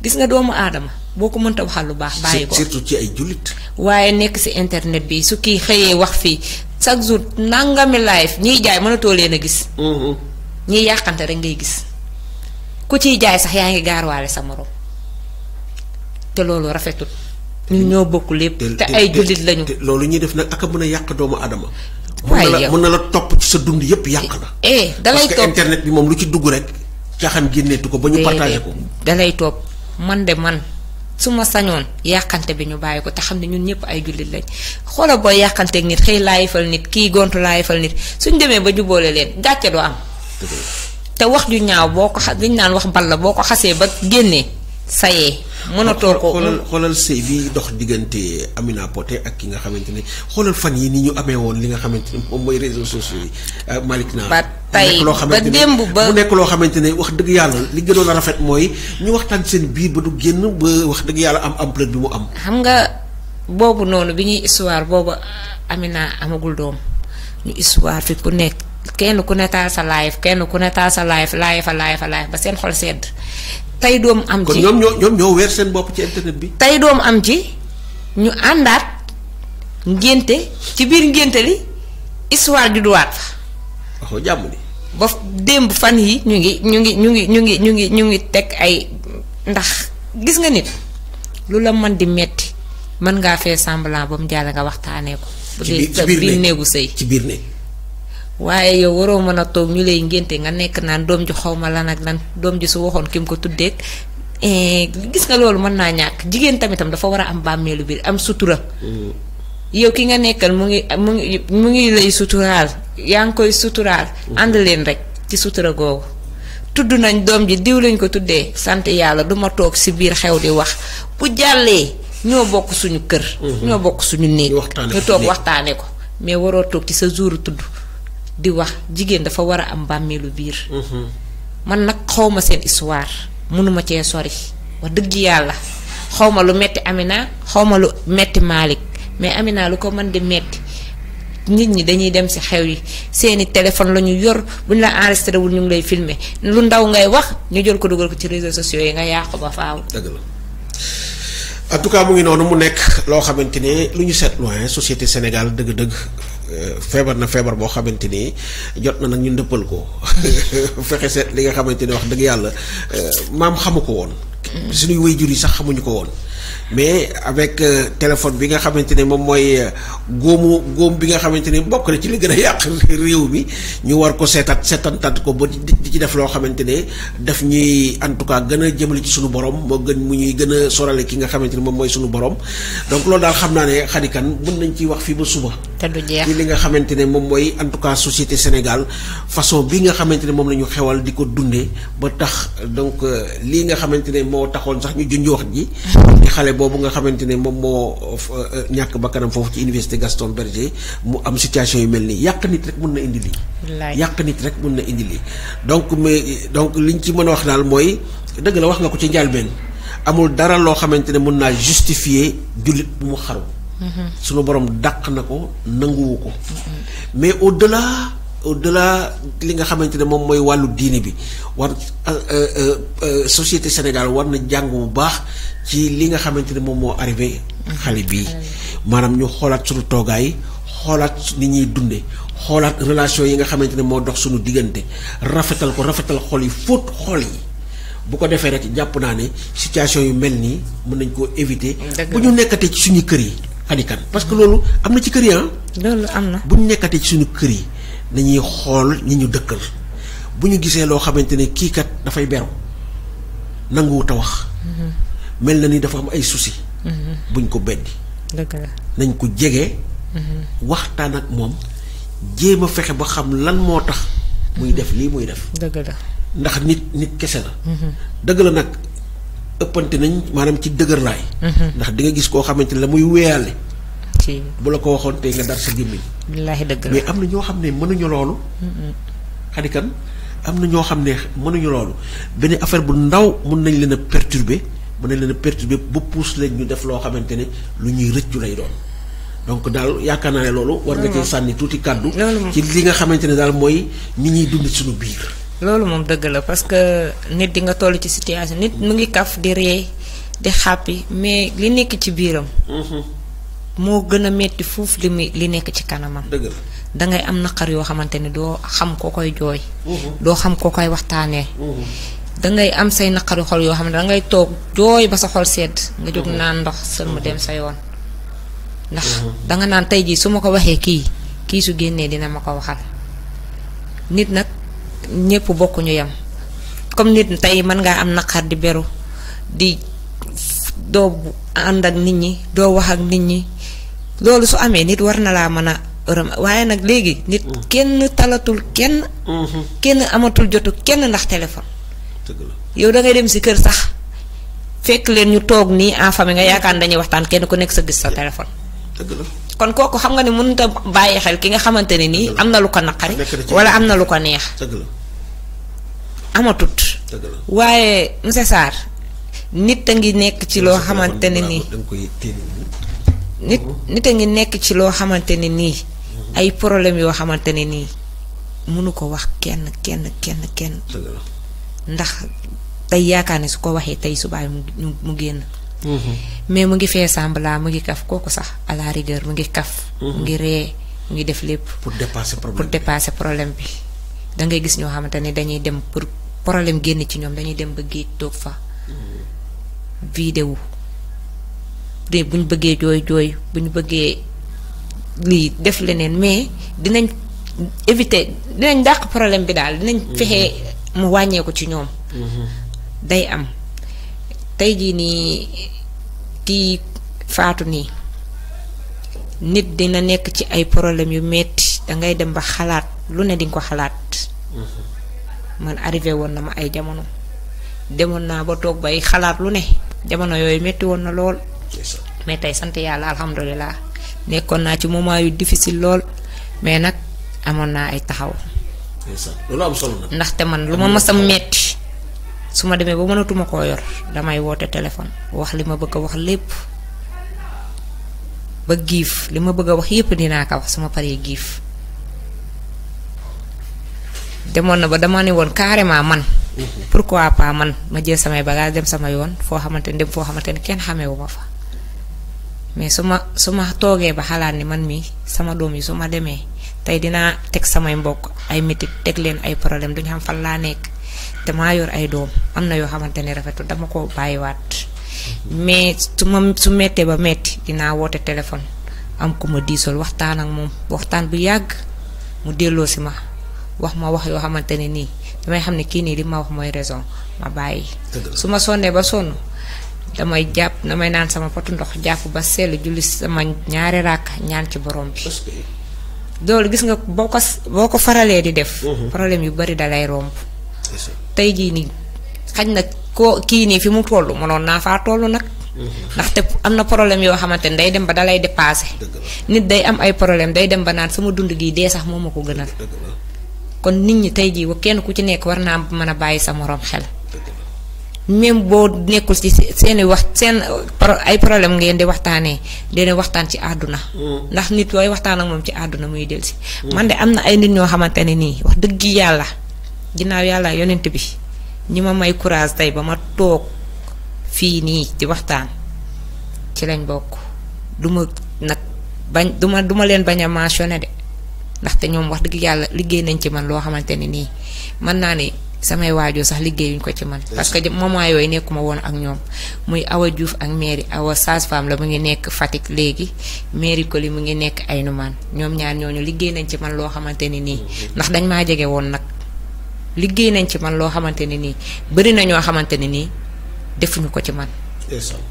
gis nga doomu aadama boo ko mënta waxal lu baax bàyyi ko surtout ci ay jullit. waaye nekk ci internet bi su kii xëyee wax fii chaque jour nangami live ñiy jaay mënatoo leen a gis. ñiy yàqante rek ngay gis ku ciy jaay sax yaa ngi gaarwaale sa morom te loolu rafetul ñu ñoo bokk lépp. te ay jullit lañu. loolu ñuy def nag ak a mën a yàq doomu aadama. waaye yow mën na la topp ci sa dund yépp yàq la. dalay topp parce que internet bi moom lu ci dugg rek caaxaan génneetu ko ba ñu partagé ko. dalay topp man su ma sañoon yàqante bi ñu bàyyi ko te xam ne ñun ñëpp ay jullit lañ xoola booy yàqanteeg nit xëy laayifal nit kii gontu laayifal nit suñ demee ba jubóole leen gàcce doo am. te wax ju ñaaw boo ko liñ naan wax bal la boo ko xasee ba génnee sayee. mënatoo ko xoolal sëy bi dox diggante Amina Poté ak ki nga xamante ne xoolal fan yi ni ñu amee woon li nga xamante ne moom mooy réseaux sociaux yi Malick Naar ba tey ba démb ba mu nekk loo xamante ne wax dëgg yàlla li gënoon a rafet mooy ñu waxtaan seen biir ba du génn ba wax dëgg yàlla am ampleur bi mu am. xam nga boobu noonu bi ñuy histoire boobu Amina amagul doom ñu histoire fi ku nekk kenn ku ne taal sa live kenn ku ne taal sa live ba seen xol sedd. tey doom am ci kon ñoom ñoo weer seen bopp ci internet bi. tey doom am ci ñu àndaat ngénte ci biir ngénte li histoire ju duwaat fa. waxoo jàmm ni. ba démb fan yi ñu ngi teg ay ndax gis nga nit lu la mën di metti mën ngaa fee semblant ba mu jàll nga waxtaanee ko. bu dee sa biir néegu sëy ci biir néeg. waaye yow waroo mën a toog ñu lay ngénte nga nekk naan doom ji xaw ma lan ak lan doom ji su waxoon ki mu ko tuddeeg gis nga loolu mën naa ñàkk jigéen tamitam dafa war a am bàmmeelu biir am sutura. yow ki nga nekkal mu ngi lay suturaal yaa ngi koy suturaal. ànd leen rek ci sutura googu. tudd nañ doom ji diw lañ ko tuddee sant yàlla duma toog ci biir xew di wax bu jàllee ñoo bokk suñu kër. ñoo bokk suñu néeg. ñu toog waxtaane ko mais waroo toog ci sa jouru tudd. di wax jigéen dafa war a am bàmmeelu biir. man nag xawma seen histoire mënuma cee sori wax dëgg yàlla xawma lu metti Amina xawma lu metti Malick mais Amina lu ko mën di metti nit ñi dañuy dem ci xew yi seeni téléphone la ñu yor bu ñu la enregistré wul ñu ngi lay filmer lu ndaw ngay wax ñu jël ko dugal ko ci réseaux sociaux yi nga yàqu ba faaw. dëgg la en tout cas mu ngi noonu mu nekk loo xamante ne lu ñu seetlu société Sénégal dëgg-dëgg. feebar na feebar boo xamante ni jot na nag ñu ndëppal ko fexe seet li nga xamante ni wax dëgg yàlla maam xamu ko woon. suñuy waajur yi sax xamuñu ko woon mais avec téléphone bi nga xamante ne moom mooy góom bi nga xamante ni bokk na ci li gën a yàq réew mi ñu war ko seetantat ko ba di ci def loo xamante ne daf ñuy en tout cas gën a jëmale ci suñu borom moo gën mu ñuy gën a sorale ki nga xamante ni moom mooy suñu borom donc loolu daal xam naa ne xadikan mën nañ ciy wax fii ba suba. te du jeex ci li nga xamante ne moom mooy en tout cas société Sénégal façon bi nga xamante ne moom la ñu xewal di ko dundee ba tax donc lii nga xamante ne moo taxoon sax ñu junj wax ji. di xale boobu nga xamante ne moom moo ñàkk bakkanam foofu ci université Gaston Berger mu am situation yu mel nii yàq nit rek mën na indi lii. yàq nit rek mën na indi lii donc liñ ci mën a wax daal mooy dëgg la wax nga ko ci njëlbeen amul dara loo xamante ne mën naa justifier jullit bu mu xaru. sunu borom dàq na ko nanguwu ko. mais au delà li nga xamante ne moom mooy wàllu diine bi war société Sénégal war na jàng bu baax ci li nga xamante ne moom moo arrivé xale bii maanaam ñu xoolaat suñu toogaay xoolaat ni ñuy dunde xoolaat relation yi nga xamante ne moo dox suñu diggante rafetal xol yi fóot xol yi bu ko defee rek jàpp naa ne situation yu mel nii mën nañ koo éviter bu ñu nekkatee ci suñu kër yi xadikan parce que loolu am na ci kër yi loolu am na bu ñu nekkatee ci suñu kër yi dañuy xool ñi ñu dëkkal bu ñu gisee loo xamante ne kii kat dafay beru nanguwut a wax. mel na ni dafa am ay soucis. buñ ko beddi. dëgg la nañ ko jege. waxtaan ak moom jéem a fexe ba xam lan moo tax muy def lii muy def. dëgg la ndax nit kese la. dëgg la nag ëppante nañ maanaam ci dëgër laay. ndax di nga gis koo xamante ne la muy wéyale. ci bu la ko waxoon tey nga dar sa gémmiñ. billaahi dëgg la mais am na ñoo xam ne mënuñu loolu. xadikan am na ñoo xam ne mënuñu loolu benn affaire bu ndaw mun nañ leen a perturber ba pousse leen ñu def loo xamante ne lu ñuy rëccu lay doon. donc daal yaakaar naa ne loolu. war nga cee sànni tuuti kàddu. ci li nga xamante ne daal mooy ni ñuy dund suñu biir. loolu moom dëgg la parce que nit di nga toll ci situation nit mu ngi kaf di ree di xàppi mais li nekk ci biiram. moo gën a metti fuuf li nekk ci kanamam. dëgg la dangay am naqar yoo xamante ne doo xam koo koy jooy. doo xam koo koy waxtaanee. dangay am say naqari xol yoo xam ne dangay toog jooy ba sa xol sedd nga jóg naan ndox sël mu dem sa yoon. ndax danga naan tey jii su ma ko waxee kii su génnee dina ma ko waxal. nit nag ñépp bokkuñu yam comme nit tey mën ngaa am naqar di beru di doo ànd ak nit ñi doo wax ak nit ñi loolu su amee nit war na laa mën a ërëm waaye nag léegi nit kenn talatul kenn amatul jotu kenn ndax téléphone. yow da ngay dem si kër sax fekk leen ñu toog nii en famille nga yaakaar ne dañuy waxtaan kenn ku nekk sa gis sa téléphone. kon kooku xam nga ne mënut a bàyyi xel ki nga xamante ne nii am na lu ko naqari wala am na lu ko neex. amatut. waaye monsieur Sarr nit a ngi nekk ci loo xamante ne nii. nit a ngi nekk ci loo xamante ne nii. ay problème yoo xamante ne nii mënu ko wax kenn. ndax tey yaakaar ne su ko waxee tey subaay mu génn. mais mu ngi fee semblant mu ngi kaf kooku sax à la rigueur mu ngi kaf. mu ngi ree mu ngi def lépp. pour dépasser problème bi. da ngay gis ñoo xamante ne dañuy dem pour problème génn ci ñoom dañuy dem ba géej toog fa. vidéo de bu ñu bëggee jooy bu ñu bëggee lii def leneen mais dinañ éviter dinañ dàq problème bi daal dinañ fexe mu wàññeeku ci ñoom. day am tey jii nii kii faatu nii nit dina nekk ci ay problème yu metti dangay dem ba xalaat lu ne dinga ko xalaat. man arrivé woon na ma ay jamono demoon naa ba toog bay xalaat lu ne jamono yooyu metti woon na lool. mais tey sant yàlla alhamdulilah nekkoon naa ci moment yu difficile lool mais nag amoon naa ay taxaw. loolu am solo na. ndaxte man lu ma mës a metti su ma demee ba mënatuma koo yor damay woote téléphone wax li ma bëgg a wax lépp ba giif li ma bëgg a wax yépp dinaa ko wax su ma paree giif. demoon na ba dama ne woon carrément man. pourquoi pas man ma jël samay bagage dem sama yoon foo xamante ne dem foo xamante ne kenn xameewu ma fa. mais su ma toogee ba xalaat ni man mi sama doom yi su ma demee tey dinaa teg samay mbokk ay métit teg leen ay problème duñu xam fan laa nekk te maa yor ay doom am na yoo xamante ne rafetul dama ko bàyyiwaat. mais su mettee ba metti dinaa woote téléphone am ku ma diisal waxtaan ak moom waxtaan bu yàgg mu delloo si ma wax ma wax yoo xamante ne nii damay xam ne kii nii li ma wax mooy raison ma bàyyi. su ma sonnee ba sonn damay naan sama potu ndox jàpp ba sell julli sama ñaari ràkk ñaan ci borom bi. loolu gis nga boo ko faralee di def. problème yu bari dalay romb. tey jii nii xaj na ko kii nii fi mu toll mënoon naa faa toll nag. ndaxte am na problème yoo xamante ne day dem ba dalay dépassé. nit day am ay problème day dem ba naan sama dund gii dee sax moo ma ko gënal. kon nit ñi tey jii kenn ku ci nekk war naa mën a bàyyi sa moroom xel. même boo nekkul ci seen ay problème ngeen di waxtaanee dina waxtaan ci àdduna. ndax nit yooyu waxtaan ak moom ci àdduna muy delsi. man de am na ay nit ñoo xamante ne nii wax dëgg yàlla ginnaaw yàlla yonent bi ñi ma may courage tey ba ma toog fii nii di waxtaan ci lañ bokk duma nag bañ duma leen bañ a mentionné de ndaxte ñoom wax dëgg yàlla liggéey nañ ci man loo xamante ne nii mën naa ne samay waajur sax liggéeyuñ ko ci man. parce que moment yooyu nekkuma woon ak ñoom muy Awa Diouf ak mairie Awa sage-femme la mu ngi nekk Fatick léegi mairie Koli mu ngi nekk Aynoumane ñoom ñaar ñooñu liggéey nañ ci man loo xamante ne nii ndax dañ maa jege woon nag liggéey nañ ci man loo xamante ne nii bari na ñoo xamante ne nii defuñu ko ci man.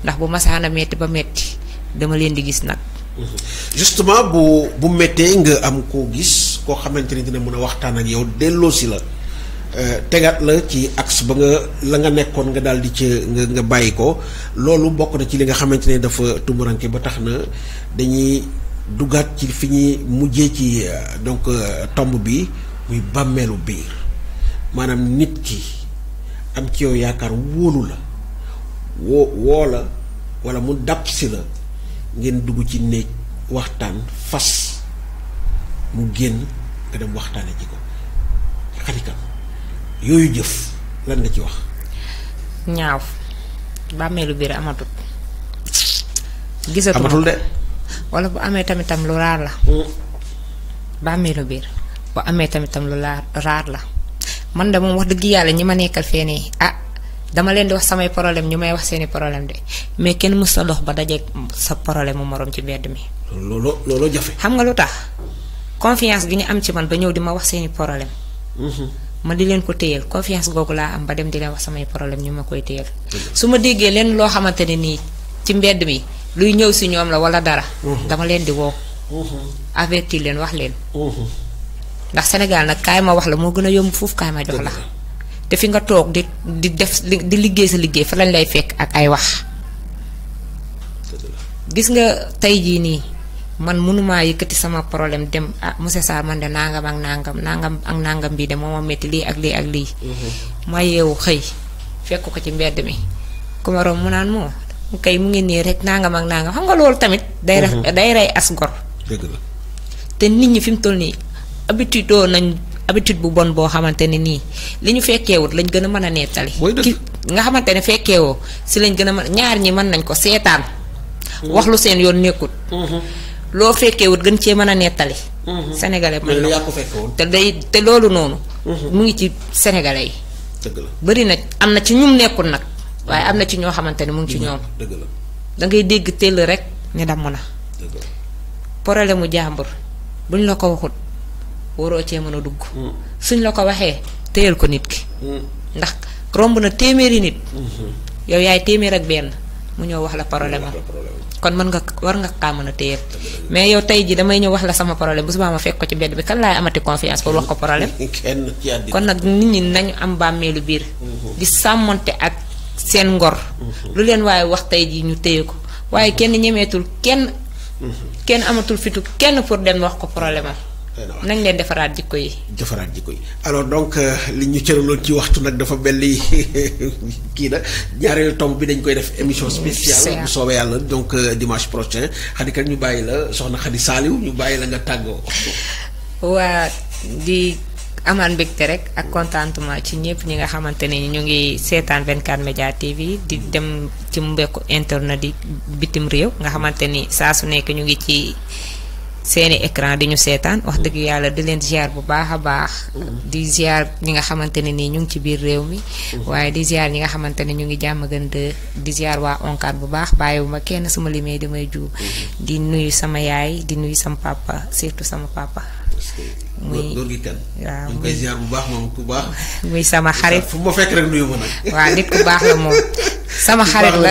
ndax bu masaana metti ba metti dama leen di gis nag. justement bu méttee nga am koo gis koo xamante ni dina mën a waxtaan ak yow delloosi la tegaat la ci axe ba nga la nga nekkoon nga daal di ca nga bàyyi ko loolu bokk na ci li nga xamante ne dafa tumuranke ba tax na dañuy duggaat ci fi ñuy mujjee ci donc tomb bi muy bàmmeelu biir maanaam nit ki am ci yow yaakaar wóolu la woo la wala mu dàpp si la ngeen dugg ci néeg waxtaan fas mu génn nga dem waxtaane ci ko xaritam yooyu jëf lan nga ci wax. ñaaw bàmmeelu biir amatut. gisatu amatul de. wala bu amee tamitam lu raar la. bàmmeelu biir bu amee tamitam lu raar la man de moom wax dëgg yàlla ñi ma nekkal fee nii dama leen di wax samay problème ñu may wax seeni problème de mais kenn mës sa dox ba dajeeg sa problème mu moroom ci mbedd mi. loolu jafe. xam nga lu tax confiance gi ñu am ci man ba ñëw di ma wax seeni problème. ma di leen ko téyel confiance googu laa am ba dem di leen wax samay problème ñu ma koy téyel su ma déggee leen loo xamante ne nii ci mbedd mi luy ñëw si ñoom la wala dara. dama leen di woo. avertir leen wax leen. ndax Sénégal nag kaay ma wax la moo gën a yomb foofu kaay ma jox la. te fi nga toog di def di liggéey sa liggéey fa lañ lay fekk ak ay wax. gis nga tey jii nii man mënumaa yëkkati sama problème dem monsieur Sarr man de nangam ak nangam bii de moo ma metti lii ak lii ak lii. ma yeewu xëy fekk ko ci mbedd mi ku ma romb mu naan moo kay mu ngi nii rek nangam ak nangam xam nga loolu tamit. day rey as gor. dëgg la te nit ñi fi mu toll nii habitude bu bon boo xamante ne nii li ñu fekkeewut lañ gën a mën a nettali. nga xamante ne fekkeewoo si lañ gën a mën ñaar ñi mën nañ ko seetaan. wax lu seen yoon nekkut. loo fekkeewut gën cee mën a nettali. sénégalais mën na ko te loolu noonu. mu ngi ci sénégalais yi. dëgg la bëri na am na ci ñum nekkul nag waaye am na ci ñoo xamante ne mu ngi ci ñoom. dëgg la da ngay dégg teel rek ne damm na. problème mu jàmbur buñ la ko waxut waroo cee mën a dugg. suñ la ko waxee téyel ko nit ki. ndax romb na téeméeri nit. yow yaay téeméer ak benn mu ñëw wax la problème am. kon war nga kaa mën a téyel mais yow tey ji damay ñëw wax la sama problème bu subaa ma fekk ko ci mbedd bi kan laay amati confiance pour wax ko problème. kon nag nit ñi nañu am bàmmeelu biir. di sàmmonte ak seen ngor. lu leen waaye wax tey ji ñu téye ko waaye kenn ñemeetul kenn amatul fitu kenn pour dem wax ko problème am. nañ leen defaraat jikko yi. alors donc li ñu cëraloon ci waxtu nag dafa belli kii na ñaareelu tomb bi dañ koy def émission spéciale bu soobee yàlla donc dimanche prochain Khady Kane ñu bàyyi la soxna Khady Saliou ñu bàyyi la nga tàggoo. waa di amaan mbégte rek ak contentement ci ñëpp ñi nga xamante ne ñu ngi seetaan 24 Média TV di dem ci mbokku internet di bitim réew nga xamante ni saa su nekk ñu ngi ci seeni écran di ñu seetaan wax dëgg yàlla di leen ziar bu baax a baax. di ziar ñi nga xamante ne nii ñu ngi ci biir réew mi. waaye di ziar ñi nga xamante ne ñu ngi jàmm gën di ziar waa ONCAD bu baax bàyyiwuma kenn suma limee damay juub di nuyu sama yaay di nuyu sama papa surtout sama papa. muy góor gi kan. waaw ñu koy ziar bu baax moom ku baax. muy sama xarit fu ma fekk rek nuyu ma nag. waaw nit ku baax la moom. sama xarit la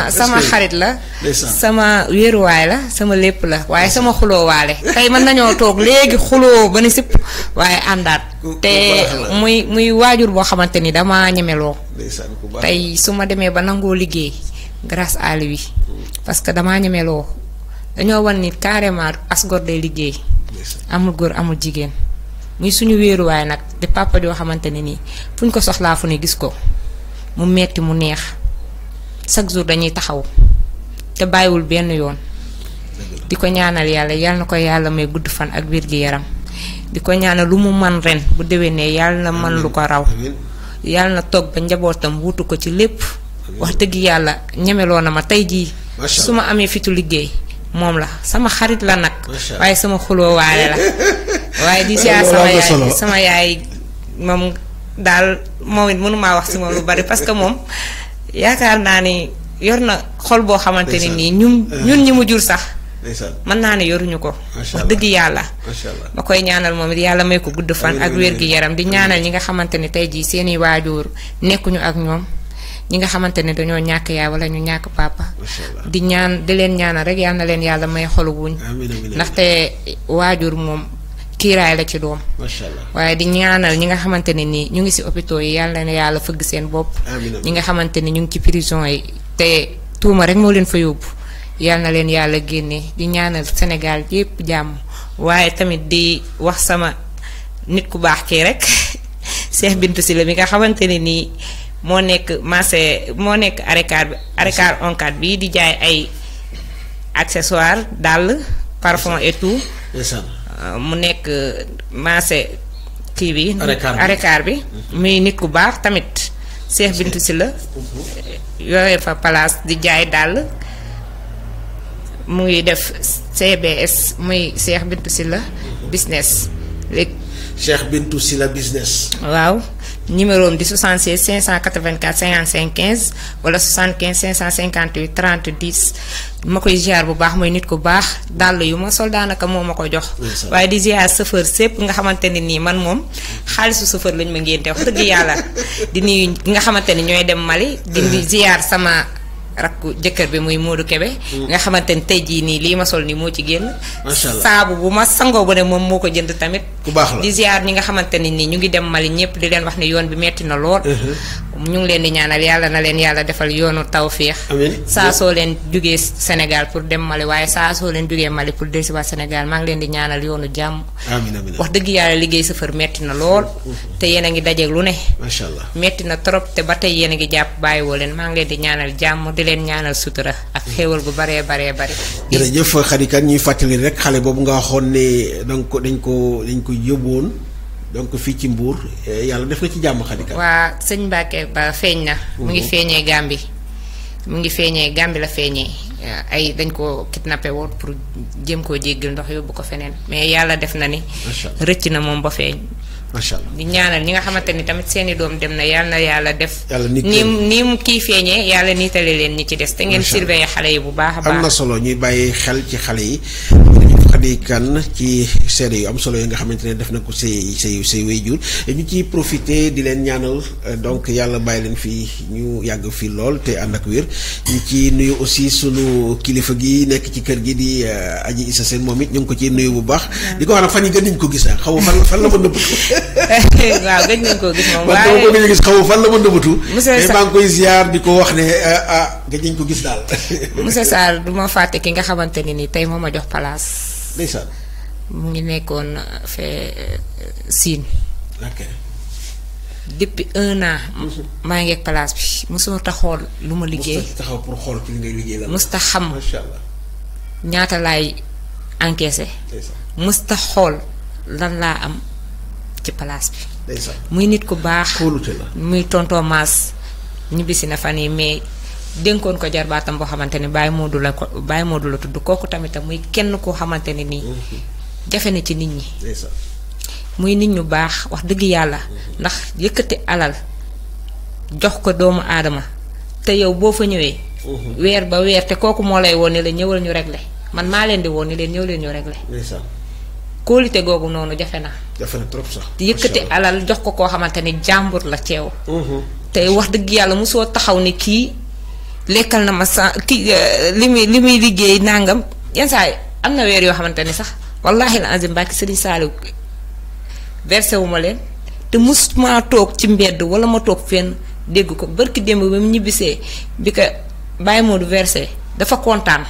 sama xarit la. sama wéeruwaay la sama lépp la waaye sama xuloowaale. tey mën nañoo toog léegi xuloo ba ni sipp waaye àndaat. te muy waajur boo xamante ni damaa ñemeloo. tey su ma demee ba nangoo liggéey grâce à lui parce que damaa ñemeloo dañoo wan nit carrément as góor day liggéey. amul góor amul jigéen muy suñu wéeruwaay nag di papa joo xamante ne nii fu ñu ko soxlaa fu ne gis ko mu metti mu neex chaque jour dañuy taxaw te bàyyiwul benn yoon di ko ñaanal yàlla na ko yàlla may gudd fan ak wér gi yaram di ko ñaanal lu mu man ren bu déwénee yàlla na man lu ko raw yàlla na toog ba njabootam wutu ko ci lépp wax dëgg yàlla ñemeloo na ma tey jii su ma amee fitu liggéey moom la sama xarit la nag waaye sama xuloo waale la waaye di siyaar sama yaay moom daal moom it mënumaa wax si moom lu bari parce que moom yaakaar naa ni yor na xol boo xamante ne nii ñun ñi mu jur sax mën naa ne yoruñu ko wax dëgg yàlla ma koy ñaanal moom it yàlla may ko gudd fan ak wér gi yaram di ñaanal ñi nga xamante ne tey jii seeni waajur nekkuñu ak ñoom ñi nga xamante ne dañoo ñàkk yaay wala ñu ñàkk papa di leen ñaanal rek yal na leen yàlla may xolu wuñ ndaxte waajur moom kiiraay la ci doom. macha allah waaye di ñaanal ñi nga xamante ne nii ñu ngi ci hôpitaux yi yàlla na yàlla fëgg seen bopp. ñi nga xamante ni ñu ngi ci prison yi te tuuma rek moo leen fa yóbbu yàlla na leen yàlla génne di ñaanal Sénégal yépp jàmm waaye tamit di wax sama nit ku baax kii rek Cheikh Bintou Sylla mi nga xamante ne nii moo nekk marché moo nekk Arécar oncat bi di jaay ay accessoires dàll parfum et tout. mu nekk marché kii bi. Arécar bi muy nit ku baax tamit Cheikh Bintou Sylla yore fa place di jaay dàll mu ngi def CBS muy Cheikh Bintou Sylla business léegi. Cheikh Bintou Sylla business. waaw numéro am di 76 584 55 15 wala 75 558 30 10 ma koy ziar bu baax mooy nit ku baax dàll yu ma sol daanaka moo ma ko jox. waaye di ziar chauffeur sépp nga xamante ne nii man moom xaalisu chauffeur lañ ma ngénte wax dëgg yàlla di nuyu nga xamante ni ñooy dem Mali. di ziar sama rakku jëkkër bi muy Modou Kébé. nga xamante ni tey jii nii lii ma sol nii moo ci génn. macha allah saabu bu ma sangoo ba ne moom moo ko jënd tamit. ku baax la di ziar ñi nga xamante ne nii ñu ngi dem Mali ñëpp di leen wax ne yoon bi metti na lool. ñu ngi leen di ñaanal yàlla na leen yàlla defal yoonu tawféex. amiin saa soo leen jugee Sénégal pour dem Mali waaye saa soo leen jugee Mali pour dellusiwaat Sénégal maa ngi leen di ñaanal yoonu jàmm. amiin amiin wax dëgg yàlla liggéey safar metti na lool. te yéen a ngi dajeeg lu ne. macha allah metti na trop te ba tey yéen a ngi jàpp bàyyiwoo leen maa ngi leen di ñaanal jàmm di leen ñaanal sutura ak xéewal bu baree baree bari. jërëjëf Khady Kane ñuy fàttali rek xale boobu nga waxoon ne dañ ko yóbbuwoon donc fii ci Mbour yàlla def na ci jàmm Khady Kane. waa sëñ Mbacke ba feeñ na. mu ngi feeñee Gambie la feeñee ay dañ ko kidnappé woon pour jéem koo jéggal ndox yóbbu ko feneen mais yàlla def na ni. rëcc na moom ba feeñ. macha allah di ñaanal ñi nga xamante ni tamit seeni doom dem na yàlla def. nii mu kii feeñee yàlla niitale leen ñi ci des. te ngeen surveiller xale yi bu baax a baax. am na solo ñuy bàyyi xel ci xale yi. Khady Kane ci seede yu am solo yi nga xamante ne def na ko say waajur ñu ciy profité di leen ñaanal donc yàlla bàyyi leen fii ñu yàgg fii lool te ànd ak wér ñu ci nuyu aussi sunu kilifa gi nekk ci kër gi di Aji Issa Sène moom it ñu ngi ko ciy nuyu bu baax. di ko wax nag fan yi gën nañ ko gis xaw ma fan la ma nëbbatu. waaw gëj nañ koo gis moom. waaye man dama ko gis xaw ma fan la ma nëbbatu. mais maa ngi koy ziar di ko wax ne gëj nañ ko gis daal. monsieur Sarr du ma fàtte ki nga xamante ne ni tey moo ma jox place. ndeysaan. mu ngi nekkoon fee Siin. ok. depuis 1 an. maa ngi ak place bi mosuma tax xool lu ma liggéey. mosut taxaw pour xool ci li ngay liggéey la. mosut xam macha allah. ñaata laay encaissé. mosut xool lan laa am ci place bi. ndeysaan. muy nit ku baax. kóolute la. muy tonton Maas ñibbisi na fan yi mais. dénkoon ko jarbaatam boo xamante ni Baye Modou la tudd kooku tamit muy kenn koo xamante ne nii jafe na ci nit ñi. muy nit ñu baax wax dëgg yàlla ndax yëkkati alal jox ko doomu aadama te yow boo fa ñëwee. weer ba weer te kooku moo lay woon ne la ñëwal ñu régler man maa leen di woon ni leen ñëw leen ñu régler. kóolite googu noonu jafe na. jafe na trop sax. yëkkati alal jox ko koo xamante ni jàmbur la ceew. te wax dëgg yàlla mosoo taxaw ni kii. lekkal na ma sa ki li muy liggéey nangam yenn saa yi am na weer yoo xamante ni sax wallaahi la azim Mbàkke Sëriñ Saaliw versé wu ma leen te mus maa toog ci mbedd wala ma toog fenn dégg ko barki démb ba mu ñibbisee bi ko Baye Modou versé dafa kontaan.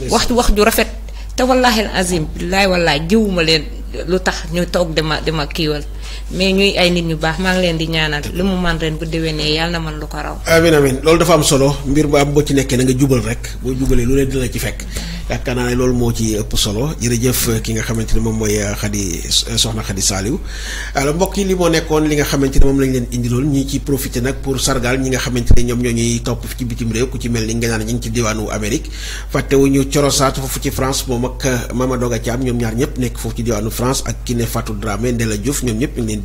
wax ju rafet te wallaahi la azim billaay wallaay jiwuma leen lu tax ñu toog dama kiiwal mais ñuy ay nit ñu baax maa ngi leen di ñaanal li mu man ren bu déwénee yàlla na man lu ko raw. amiin amiin loolu dafa am solo mbir bu am boo ci nekkee na nga jubal rek boo jubalee lu leen dina la ci fekk yaakaar naa ne loolu moo ci ëpp solo jërëjëf ki nga xamante ne moom mooy soxna Khady Saliou alors mbokk yi li moo nekkoon li nga xamante ne moom lañ leen indiloon ñi ci profité nag pour sargal ñi nga xamante ne ñoom ñoo ñuy topp ci bitim réew ku ci mel ni nga naan ñi ngi ci diwaanu Amérique fàttewuñu Corosaat foofu ci France moom ak Mama Doga Thiam ñoom ñaar ñëpp nekk foofu ci diwaanu France ak Kiné Fatou Dramé Ndella Diouf ñoom ñëpp ñu ngi leen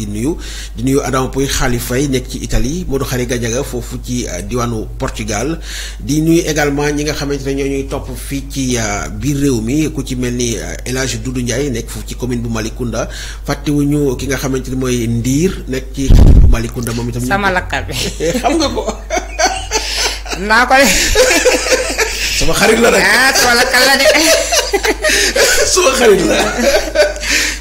di nuyu Adama Pouy Khali Faye nekk ci Italie Modou Khari Gadiaga foofu ci diwaanu Portugal di nuyu également ñi nga xamante ne ñoo ñuy topp fii ci biir réew mi ku ci mel ni El Hadj Doudou Ndiaye nekk foofu ci commune bu Malicounda fàttewuñu ki nga xamante ni mooy Ndiir nekk ci commune bu Malicounda moom itam. sama lakkal bi xam nga ko. naa ko de. sama xarit la rek sama lakkal la de. suma xarit la.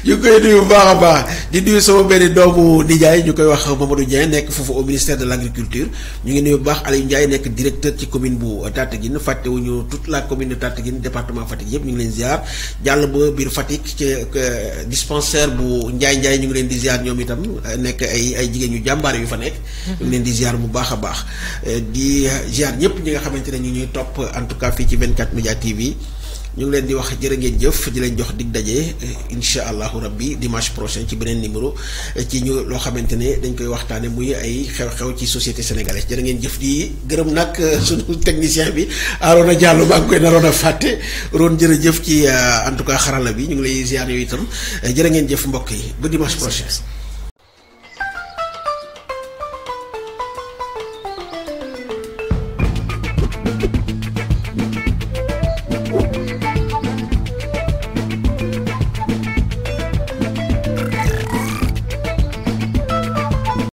ñu koy nuyu bu baax a baax di nuyu sama benn doomu nijaay ñu koy wax Mamadou Dieng nekk foofu au ministère de l' agriculture ñu ngi nuyu bu baax Aliou Ndiaye nekk directeur ci commune bu Tataguine fàttewuñu toute la commune de Tataguine département Fatick yëpp ñu ngi leen ziar jàll ba biir Fatick ci dispensaire bu Ndiaye ñu ngi leen di ziar ñoom itam nekk ay jigéen yu jàmbaar yu fa nekk. ñu ngi leen di ziar bu baax a baax di ziar ñëpp ñi nga xamante ne ñu ñuy topp en tout cas fii ci 24 Média TV. ñu ngi leen di wax jërë ngeen jëf di leen jox dig daje incha allahu rabbi dimanche prochain ci beneen numéro ci ñu loo xamante ne dañ koy waxtaane muy ay xew-xew ci société sénégalaise jërë ngeen jëf di gërëm nag suñu technicien bi Arona Diallo maa ngi koy naroon a fàtte roon jërëjëf ci en tout cas xarala bi ñu ngi lay ziar yooyu itam jërë ngeen jëf mbokk yi ba dimanche prochain